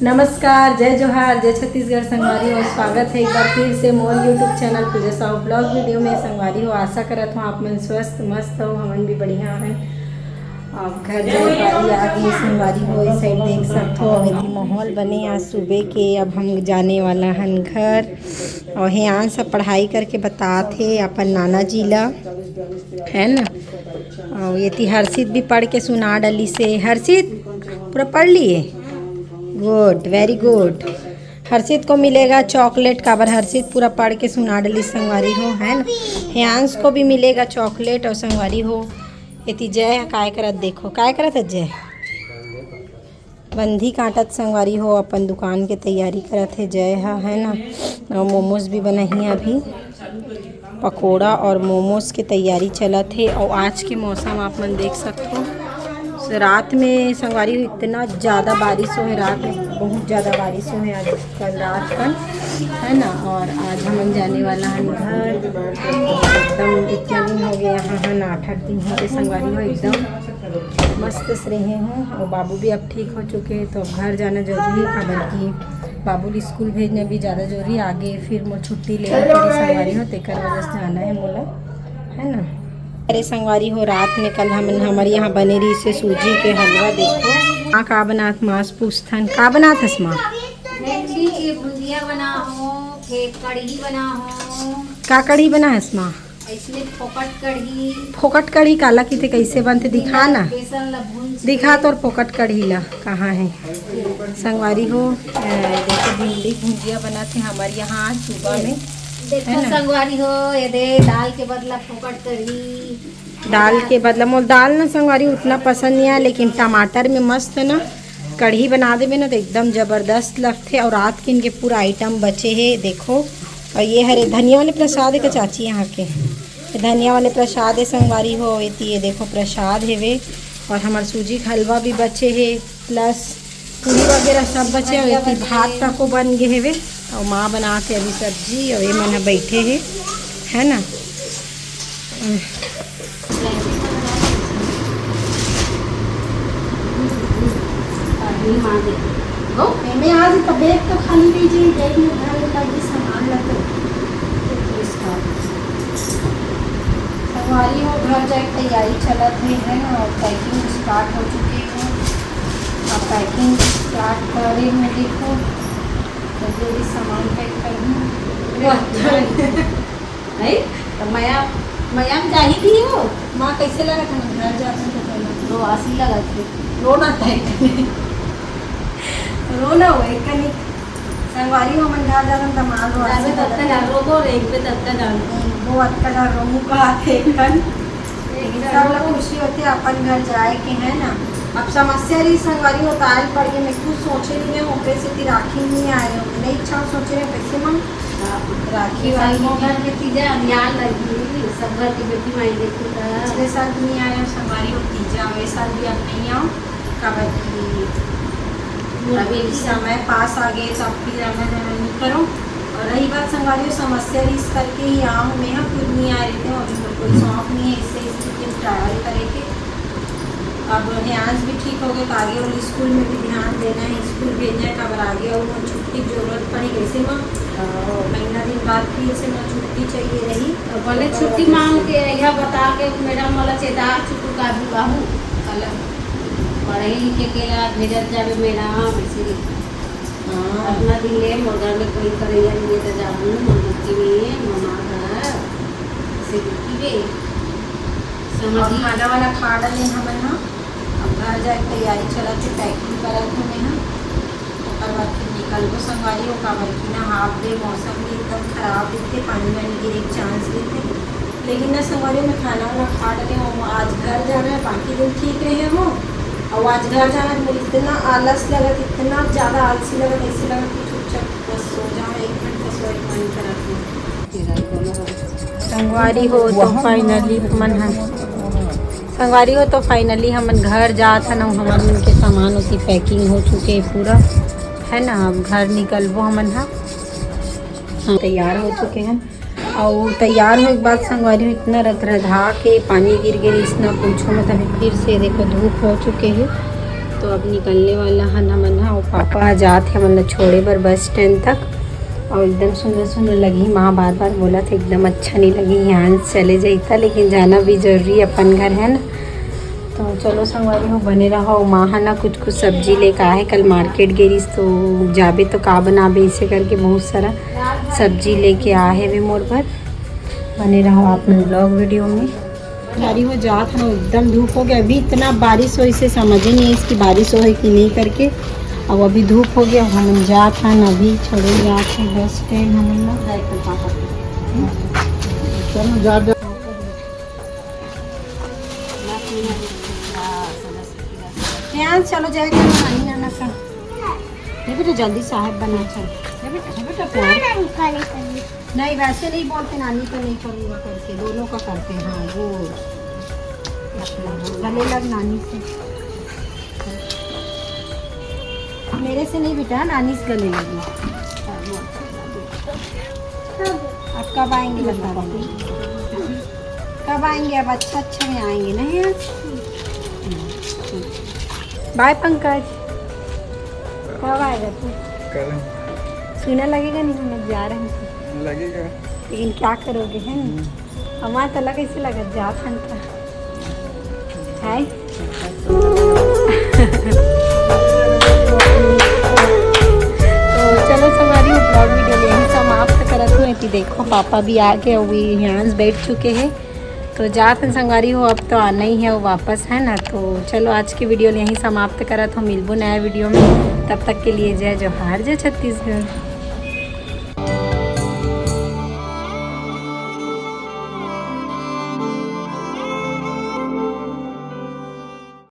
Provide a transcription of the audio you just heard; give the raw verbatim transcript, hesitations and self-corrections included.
नमस्कार, जय जोहार, जय छत्तीसगढ़ संगवारी हो। स्वागत है एक बार फिर से मोर YouTube चैनल पूजा साहू ब्लॉग वीडियो में। संगवारी हो, आशा करत हूँ आप मन स्वस्थ मस्त हो, हमन भी बढ़िया हैं। अब घर जाए बारी आ गई संगवारी हो, इस साइड देख सकत हो, अभी माहौल बने आज सुबह के। अब हम जाने वाला हन घर। और हे आन सब पढ़ाई करके बतात हे अपन नाना जी ला, है ना। और ये ती हर्षित भी पढ़ के सुना डली से। हर्षित पूरा पढ़ लिए? गुड, वेरी गुड। हर्षित को मिलेगा चॉकलेट, काबर हर्षित पूरा पढ़ के सुना डली संगवारी हो, है ना। हेयांश को भी मिलेगा चॉकलेट। और संगवारी हो, एती जय ह काय करत, देखो काय करत है जय, बंधी काटत संगवारी हो, अपन दुकान के तैयारी करत है जय ह, है ना। और मोमोज भी बनाही अभी, पकोड़ा और मोमोज के तैयारी चलत है। और आज के मौसम आप मन देख सकत हो, से रात में संगवारी हो इतना ज़्यादा बारिश हो है, रात में बहुत ज़्यादा बारिश हो है आज, कल रात कन, है ना। और आज हमन जाने वाला हन घर। एकदम इतना दिन हो गया, हाँ हाँ, आठ आठ दिन हो गए संगवारी हो, एकदम मस्त से रहे हूँ। और बाबू भी अब ठीक हो चुके हैं, तो अब घर जाना जरूरी है, काबर कि बाबू ला स्कूल भेजना भी ज़्यादा जरूरी है। आगे फिर मोर छुट्टी लेना पड़ी संगवारी हो, तेकर वजह से जाना है मोला, है ना। अरे संगवारी हो, रात में कल हमन, हमर यहाँ बने रही से सूजी के हलवा। देखो, हाँ, का बनात मास पूछथन, का बनात हस माँ? मछली के भुजिया बना हो, फिर कढ़ी बना हो। का कढ़ी बना हस माँ? ऐसने फोकट कढ़ी। फोकट कढ़ी काला किथे, कैसे बनथे, दिखा ना, बेसन ला भून के। दिखा तोर फोकट कढ़ी ला, कहाँ है संगवारी हो। ए, देखो, भिंडी भुजिया बनाथे हमर यहाँ आज सुबह में, देखो है ना? संगवारी हो, ये दे दाल के बदला फोकट कढ़ी। दाल के बदला, मोर दाल ना संगवारी उतना पसंद नहीं आय, लेकिन टमाटर में मस्त ना कढ़ी बना देबे ना, तो एकदम जबरदस्त लगथे। और रात के इनके पूरा आइटम बचे हे, देखो। और ये हरे धनिया वाले प्रसाद के चाची यहाँ के, ये धनिया वाले प्रसाद है संगवारी हो। ये ती, ये देखो प्रसाद हेवे, और हमार सूजी के हलवा भी बचे हे, प्लस पूरी वगैरह सब बचे। और ये ती भात तको बन गए हेवे, और माँ बना के अभी सब्जी, और ये मन ह बैठे हे, है ना। एमे आज का बैग तो खाली लीजिए, बैग में भर का भी सामान लगता है। तो इसका संगवारी हो, घर जाए के तैयारी चलत है, है ना, और पैकिंग स्टार्ट हो चुकी है। अब पैकिंग स्टार्ट करे में देखो, तो जो भी सामान पैक करना। नहीं, तो मया, मया में जाही भी हो। माँ, कैसे लगत है घर जात हन तो पहले? रो आसी लगत है। रो ना तय। रो ना हो, एक कनी संगवारी हो, मन घर जात हन तो माँ रो आसी जाबे तब लगत तक है। जान रो को, एक पे तब तक जान। वो अतका जान रो मुँह का आथे एक कन। लेकिन सब लोग खुशी होते अपन घर जाए के, है ना। अब समस्या रही संगवारी हो, ताल पड़ गई, मैं कुछ सोचे नहीं हूँ, ऊपर से ती राखी नहीं आए हो, नहीं इच्छा सोचे रहे, कैसे मन राखी वाली घर के तीजा अब याद लगी, सब घर की बेटी माई देखो तो। पिछले साल भी नहीं आए हो संगवारी हो तीजा, ये साल भी अब नहीं आओ, काबर कि अभी समय पास आ गए, तो अब फिर आना जाना नहीं करो। और रही बात संगवारी हो, समस्या रही, इस करके ही आओ, मैं यहाँ खुद नहीं आ रही थी, अभी मेरे को शौक नहीं है, इससे इसकी ट्रैवल करे के। अब ध्यान भी ठीक हो गए, तो आगे और स्कूल में भी ध्यान देना है, स्कूल भेजना है, काबर आगे और वो छुट्टी की जरूरत पड़ी, कैसे माँ? हाँ। महीना दिन बाद फिर से माँ छुट्टी चाहिए रही। तो बोले छुट्टी मांग के, यह बता के मैडम वाला चेतार चुकू का भी बाहू अलग पढ़े लिखे के ला भेजत जावे मैडम, इसीलिए। हाँ। अपना दिन ले, मोर घर में कोई करैया नहीं है, तो जाऊँ, मोर दुखी नहीं है, ममा घर से दुखी बे। समझ और खाना वाना खा डाले हमन ह। अब घर जाए के तैयारी चलत हे, पैकिंग करत हूँ मैं ह। ओकर बाद फिर निकलबो संगवारी हो, काबर कि ना हाफ डे मौसम भी एकदम खराब दिखते, पानी वानी गिरे के चांस दिखते। लेकिन ना संगवारी हो, मैं खाना वाना खा डाले हूँ, आज घर जाना है, बाकी दिन ठीक रहे हो। और आज घर जाना है, मुझे इतना आलस लगत, इतना ज़्यादा आलसी लगत, ऐसे लगत कि चुपचाप बस सो जाओ, एक मिनट का सो एक मन करत हो। संगवारी हो तो फाइनली मन ह, संगवारी हो तो फाइनली हमन घर जात हन, अउ हमन के सामान ओती पैकिंग हो चुके हे पूरा, है ना। अब घर निकलबो हमन ह, हाँ, तैयार हो चुके हैं। अउ तैयार होए के बाद संगवारी हो इतना रथरथा के पानी गिर गे, इतना पूछो मत। अभी फिर से देखो धूप हो चुके हे, तो अब निकलने वाला हन हमन ह, अउ पापा ह जात हे हमन ला छोड़े बर बस स्टैंड तक। अउ एकदम सुंदर सुंदर लगही, माँ बार बार बोलत हे एकदम अच्छा नहीं लगही, यहाँ से चले जाइता, लेकिन जाना भी जरूरी अपन घर है ना। तो चलो संगवारी हो, बने रहो। माँ ह ना कुछ कुछ सब्जी लेके आहे, कल मार्केट गे रहिस, तो जाबे तो का बनाबे, इसे करके बहुत सारा सब्जी लेके आहे वे मोर बर। बने रहो आप मन ब्लॉग वीडियो में। तैयारी हो जात है, एकदम धूप हो गया। अभी इतना बारिश हो, इसे समझ ही नहीं है इसकी बारिश हो है कि नहीं करके। अब अभी धूप हो गया, हम जात है ना, अभी छोड़े जात है बस स्टैंड हम लोग। चलो, जा, जा। यहाँ चलो जाएगा नानी नाना का। ये बेटा जल्दी साहब बना चल। ये बेटा, ये बेटा प्यार। नहीं, वैसे नहीं बोलते, नानी का नहीं करूँगा करके, दोनों का करते हैं। हाँ, वो गले लग नानी से। मेरे से नहीं बेटा, नानी से गले लगी। अब कब आएंगे बता दो, कब आएंगे? अब अच्छा अच्छा में आएंगे, नहीं आज? बाय पंकज, कब आएगा तू? कल। सुना लगेगा नहीं, हम लोग जा रहे हैं तो। लगेगा। लेकिन क्या करोगे, है ना? हमारा तो लगा, इसे लगा जा था। हाय। तो चलो संगवारी, ब्लॉग वीडियो यहीं समाप्त करत हूँ। एती देखो पापा भी आ गए, अभी यहाँ बैठ चुके हैं। तो जात हन संगवारी हो, अब तो आना ही है वो वापस, है ना। तो चलो आज की वीडियो यहीं समाप्त करत हूँ, मिलबो नया वीडियो में। तब तक के लिए जय जोहार, जय छत्तीसगढ़।